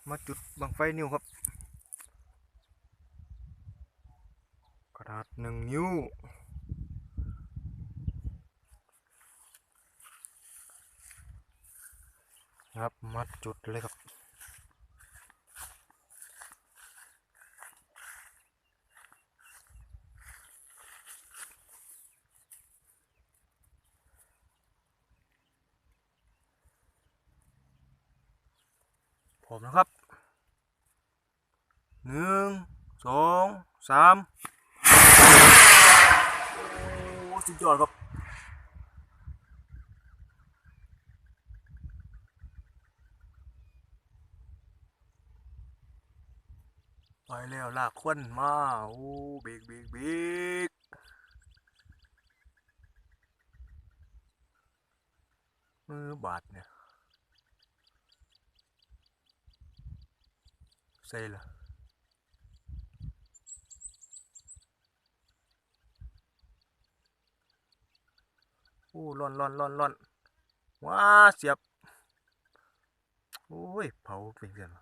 ມາຈຸດບັ້ງໄຟນິ້ວຄັບ ຂະໜາດໜຶ່ງນິ້ວຄັບ ມາຈຸດເລີຍຄັບ. ພ້ອມແລ້ວຄັບ ໜຶ່ງ ສອງ ສາມ ໂອ້ ສຸດຍອດຄັບ ໄປແລ້ວ ລາກຄວັນມາ ໂອ້ ເບກ ເບກ ເບກ ເອີ ບາດນີ້ ໃສ່ລະ ໂອ້ ຮ້ອນ ຮ້ອນ ຮ້ອນ ຮ້ອນ ວ້າ ສຽບ ໂອ້ຍ ເຜົາເປັນຈັ່ງຊັ້ນ